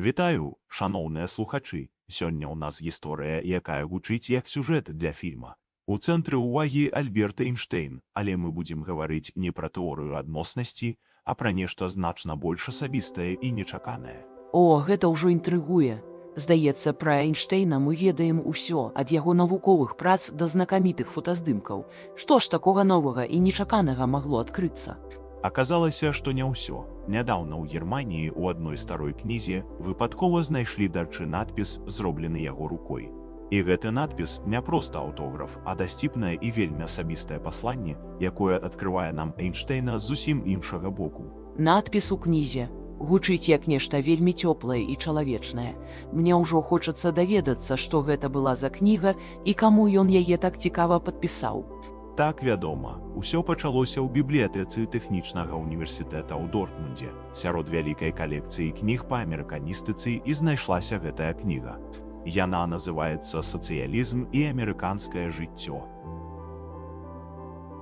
Вітаю, шаноўныя слухачы. Сёння ў нас гісторыя, якая гучыць як сюжэт для фільма. У цэнтры ўвагі Альберт Эйнштэйн, але мы будзем гаварыць не пра тэорыю адноснасці, а пра нешта значна больш асабістае і нечаканае. О, гэта ўжо інтрыгуе. Здаецца, пра Эйнштэйна мы ведаем усё, ад яго навуковых прац да знакамітых фотаздымкаў. Што ж такога новага і нечаканага магло адкрыцца? Аказалася, што не ўсё. Нядаўна ў Германіі ў адной старой кнізе выпадкова знайшлі дарчы надпіс, зроблены яго рукой. І гэты надпіс не проста аўтограф, а дасціпнае і вельмі асабістае пасланне, якое адкрывае нам Эйнштэйна з зусім іншага боку. Надпіс у кнізе гучыць як нешта вельмі цёплае і чалавечнае. Мне ўжо хочацца даведацца, што гэта была за кніга і каму ён яе так цікава падпісаў. Так, вядома, усё пачалося ў бібліятэцы тэхнічнага універсітэта ў Дортмундзе. Сярод вялікай калекцыі кніг па амерыканістыцы і знайшлася гэтая кніга. Яна называецца «Сацыялізм і амерыканскае жыццё».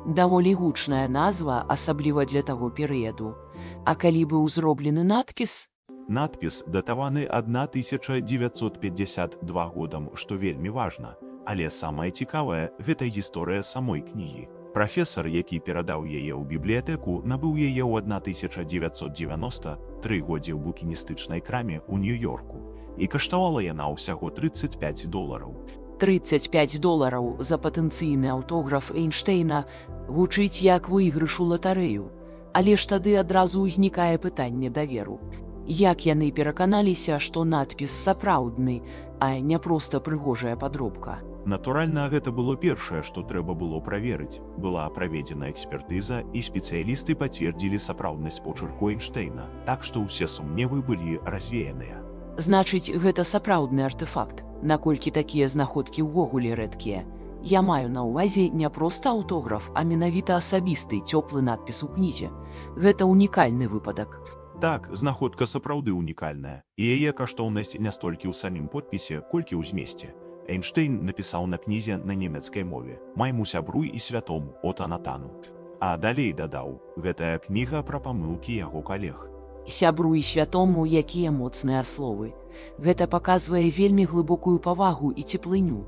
Даволі гучная назва, асабліва для таго перыяду. А калі быў зроблены надпіс? Надпіс датаваны 1952 годам, што вельмі важна. Але самае цікавае — гэта гісторыя самой кнігі. Прафесар, які перадаў яе ў бібліятэку, набыў яе ў 1993 годзе ў букіністычнай краме ў Нью-Йорку. І каштавала яна ўсяго 35 долараў. 35 долараў за патэнцыйны аўтограф Эйнштэйна гучыць як выйгрыш у латарэю. Але ж тады адразу ўзнікае пытанне даверу. Як яны пераканаліся, што надпіс сапраўдны, а не проста прыгожая падробка? Натуральна, гэта было першае, што трэба было праверыць. Была праведзена экспертыза, і спецыялісты пацвердзілі сапраўднасць почырку Эйнштэйна, так што ўсе сумневы былі развеяныя. Значыць, гэта сапраўдны артэфакт, наколькі такія знаходкі ўвогуле рэдкія. Я маю на ўвазе не проста аўтограф, а менавіта асабісты цёплы надпіс у кнізе. Гэта унікальны выпадак. Так, знаходка сапраўды унікальная, і яе каштоўнасць не столькі ў самім подпісе, колькі ў змесце. Эйнштэйн напісаў на кнізе на нямецкай мове: «Майму сябру і святому Ота Натану». А далей дадаў: гэтая кніга пра памылкі яго калег. Сябру і святому, якія моцныя словы. Гэта паказвае вельмі глыбокую павагу і цеплыню.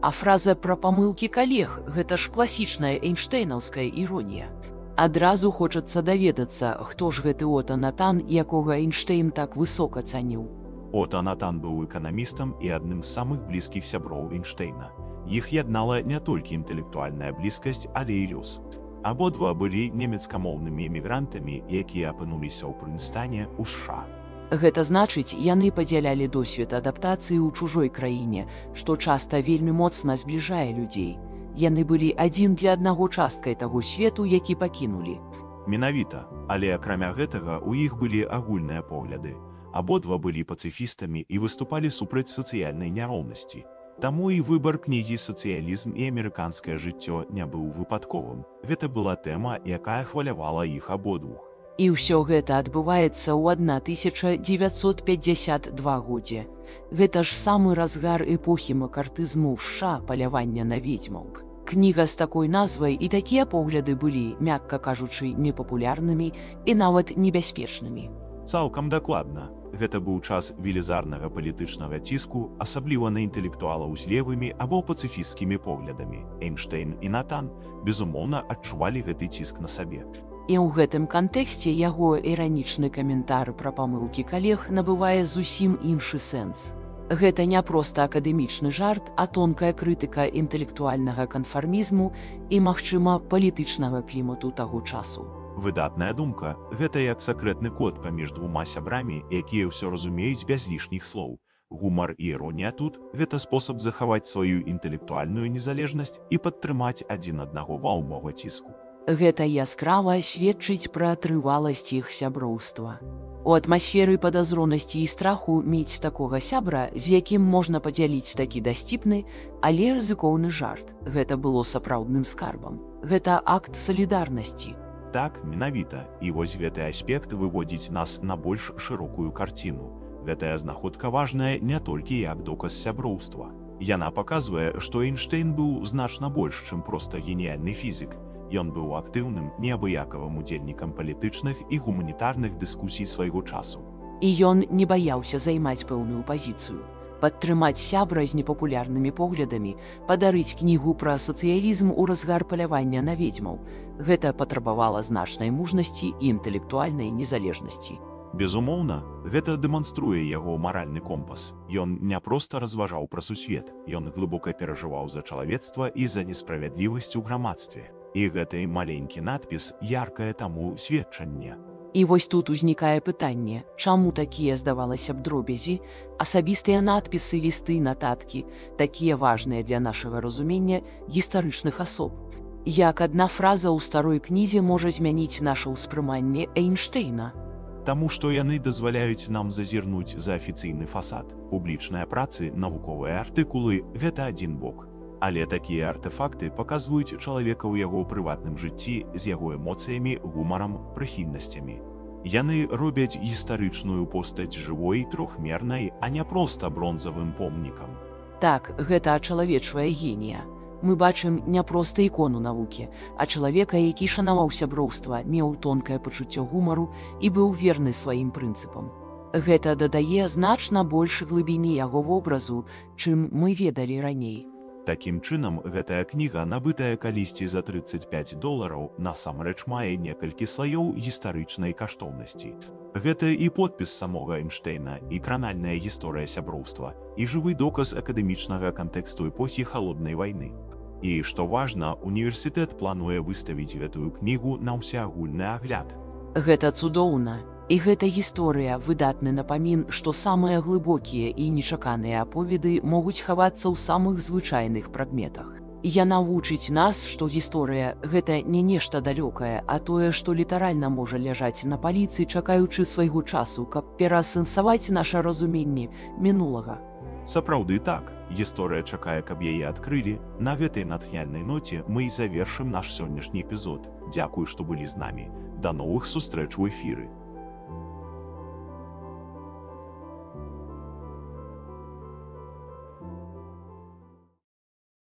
А фраза пра памылкі калег — гэта ж класічная эйнштэйнаўская іронія. Адразу хочацца даведацца, хто ж гэты Ота Натан, якога Эйнштэйн так высока цаніў. Ота Натан быў эканамістам і адным з самых блізкіх сяброў Эйнштэйна. Іх яднала не толькі інтэлектуальная блізкасць, але і лёс. Абодва былі нямецкамоўнымі эмігрантамі, якія апынуліся ў Прынстане ў США. Гэта значыць, яны падзялялі досвед адаптацыі ў чужой краіне, што часта вельмі моцна збліжае людзей. Яны былі адзін для аднаго часткай таго свету, які пакінулі. Менавіта, але акрамя гэтага у іх былі агульныя погляды. Абодва былі пацыфістамі і выступалі супраць сацыяльнай няроўнасці. Таму і выбар кнігі «Сацыялізм і амерыканскае жыццё» не быў выпадковым. Гэта была тэма, якая хвалявала іх абодвух. І ўсё гэта адбываецца ў 1952 годзе. Гэта ж самы разгар эпохі макартызму ў США, палявання на ведзьмаў. Кніга з такой назвай і такія погляды былі, мякка кажучы, непапулярнымі і нават небяспечнымі. Цалкам дакладна. Гэта быў час велізарнага палітычнага ціску, асабліва на інтэлектуалаў з левымі або пацыфісцкімі поглядамі. Эйнштэйн і Натан, безумоўна, адчувалі гэты ціск на сабе. І ў гэтым кантэксце яго іранічны каментар пра памылкі калег набывае зусім іншы сэнс. Гэта не проста акадэмічны жарт, а тонкая крытыка інтэлектуальнага канфармізму і, магчыма, палітычнага клімату таго часу. Выдатная думка, гэта як сакрэтны код паміж двума сябрамі, якія ўсё разумеюць без лішніх слоў. Гумар і іронія тут — гэта спосаб захаваць сваю інтэлектуальную незалежнасць і падтрымаць адзін аднаго ва ўмовах ціску. Гэта яскрава сведчыць пра трываласць іх сяброўства. У атмасферы падазронасці і страху мець такога сябра, з якім можна падзяліць такі дасціпны, але рызыкоўны жарт, гэта было сапраўдным скарбам. Гэта акт салідарнасці. Так, менавіта, і вось гэты аспект выводзіць нас на больш шырокую карціну. Гэтая знаходка важная не толькі як доказ сяброўства. Яна паказвае, што Эйнштэйн быў значна больш, чым проста геніяльны фізік. Ён быў актыўным, неабыякавым удзельнікам палітычных і гуманітарных дыскусій свайго часу. І ён не баяўся займаць пэўную пазіцыю, падтрымаць сябра з непапулярнымі поглядамі, падарыць кнігу пра сацыялізм у разгар палявання на ведзьмаў. Гэта патрабавала значнай мужнасці і інтэлектуальнай незалежнасці. Безумоўна, гэта дэманструе яго маральны компас. Ён не проста разважаў пра сусвет, ён глыбока перажываў за чалавецтва і за несправядлівасць у грамадстве. І гэты маленькі надпіс яркае таму сведчанне. І вось тут узнікае пытанне, чаму такія, здавалася б, дробязі, асабістыя надпісы, лісты, нататкі, такія важныя для нашага разумення гістарычных асоб. Як адна фраза ў старой кнізе можа змяніць наша ўспрыманне Эйнштэйна? Таму што яны дазваляюць нам зазірнуць за афіцыйны фасад. Публічныя працы, навуковыя артыкулы — гэта адзін бок. Але такія артэфакты паказваюць чалавека ў яго прыватным жыцці з яго эмоцыямі, гумарам, прыхільнасцямі. Яны робяць гістарычную постаць жывой, трохмернай, а не проста бронзавым помнікам. Так, гэта ачалавечвае генія. Мы бачым не проста ікону навукі, а чалавека, які шанаваў сяброўства, меў тонкае пачуццё гумару і быў верны сваім прынцыпам. Гэта дадае значна больш глыбіні яго вобразу, чым мы ведалі раней. Такім чынам, гэтая кніга, набытая калісьці за 35 долараў, насамрэч мае некалькі слаёў гістарычнай каштоўнасці. Гэта і подпіс самога Эйнштэйна, і кранальная гісторыя сяброўства, і жывы доказ акадэмічнага кантэксту эпохі халоднай вайны. І, што важна, універсітэт плануе выставіць гэтую кнігу на ўсеагульны агляд. Гэта цудоўна. І гэта гісторыя — выдатны напамін, што самыя глыбокія і нечаканыя аповеды могуць хавацца ў самых звычайных прадметах. Яна вучыць нас, што гісторыя — гэта не нешта далёкае, а тое, што літаральна можа ляжаць на паліцы, чакаючы свайго часу, каб пераасэнсаваць наша разуменне мінулага. Сапраўды так, гісторыя чакае, каб яе адкрылі. На гэтай натхняльнай ноце мы і завершым наш сённяшні эпізод. Дзякуй, што былі з намі. Да новых сустрэч у эфіры.